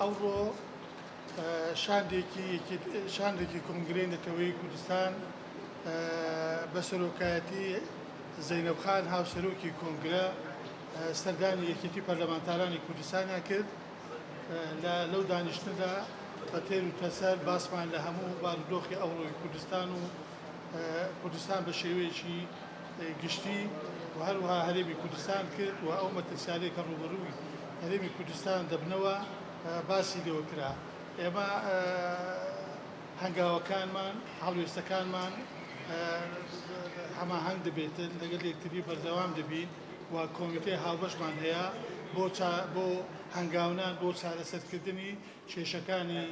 ئەوڕۆ شاندێکی شاندێکی کۆنگرەی نەتەوەیی کوردستان بە سەرۆکایەتی زەینەب خان هاوسەرۆکی کۆنگرە سەردانی یەکێتی پەرلەمانتارانی کوردستانیان کرد. لە لەو دانیشتنەدا بە تێر و تەسەر باسمان لە هەموو بارودۆخی ئەوڕۆی کوردستان و کوردستان بە شێوەیەکی گشتی و هەروەها هەرێمی کوردستان کرد و ئەو مەترسیانەی کە ڕووبەڕووی هەرێمی کوردستان دەبنەوە باسی لێوە کرا. ئێمە هەنگاوەکانمان، هەڵوێستەکانمان هەماهەنگ دەبێتن، لەگەڵ یەکتری بەردەوام دەبین و کۆمیتەی هاوبەشمان هەیە بۆ بۆ هەنگاونان بۆ چارەسەرکردنی کێشەکانی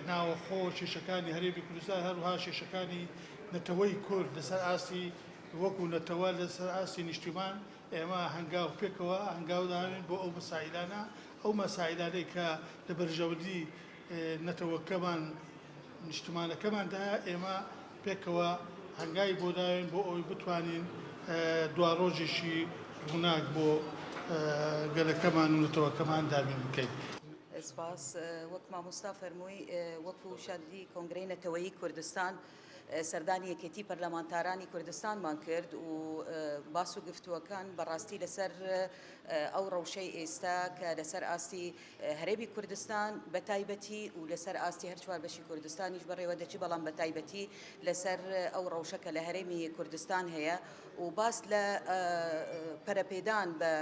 ناوەخۆ، کێشەکانی هەرێمی کوردستان، هەروەها کێشەکانی نەتەوەی کورد لەسەر ئاستی وەکو نەتەوە لەسەر ئاستی نیشتیمان ئێمە هەنگاو پێکەوە هەنگاو داوین بۆ ئەو مەسائیلانە، ئەو مەسائیلانەی کە لە بەرژەوەندی نەتەوەکەمان نیشتمانەکەماندایە ئێمە پێکەوە هەنگاوی بۆ داوین بۆ ئەوەی بتوانین دواڕۆژێکی ڕووناک بۆ گەلەکەمان و نەتەوەکەمان دابین بکەین. سپاس. وەک مامۆستا فەرمووی وەکو شاندی کۆنگرەی نەتەوەیی کوردستان سەردانی یەکێتی پەرلەمانتارانی کوردستانمان کرد و باس و گفتووەکان بەڕاستی لەسەر ئەو ڕەوشەی ئێستا کە لەسەر ئاستی هەرێمی کوردستان بە تایبەتی و لەسەر ئاستی هەر چوار بەشی کوردستانیش بەڕێوە دەچی، بەڵام بە تایبەتی لەسەر ئەو ڕەوشە کە لە هەرێمی کوردستان هەیە و باس لە پەرەپێدان بە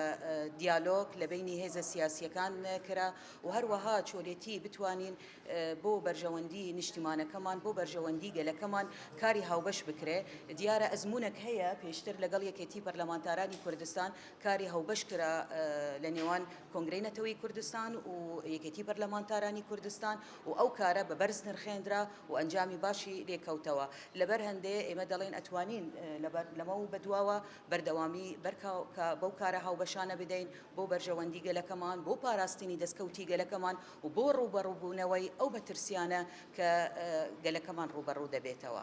دیالۆگ لە بەینی هێزە سیاسییەکان کرا و هەروەها چۆنێتی بتوانین بۆ بەرژەوەندی نیشتیمانەکەمان، بۆ بەرژەوەندی گەلەکەمان کاری هاوبەش بکرێ. دیارە ئەزموونەک هەیە پێشتر لەگەڵ یەکێتی پەرلەمانتارانی کوردستان کاری هاوبەش کرا لە نێوان کۆنگرەی نەتەوەیی کوردستان و یەکێتی پەرلەمانتارانی کوردستان و ئەو کارە بە بەرز نرخێندرا و ئەنجامی باشی لێکەوتەوە. لەبەر هەندێ ئێمە دەڵێین ئەتوانین لەمەو بەدواوە بەردەوامی بەو کارە هاوبەشانە بدەین بۆ بەرژەوەندی گەلەکەمان، بۆ پاراستنی دەستکەوتی گەلەکەمان و بۆ ڕووبەڕووبوونەوەی ئەو مەترسیانە کە گەلەکەمان ڕووبەڕوو دەبێتەوە.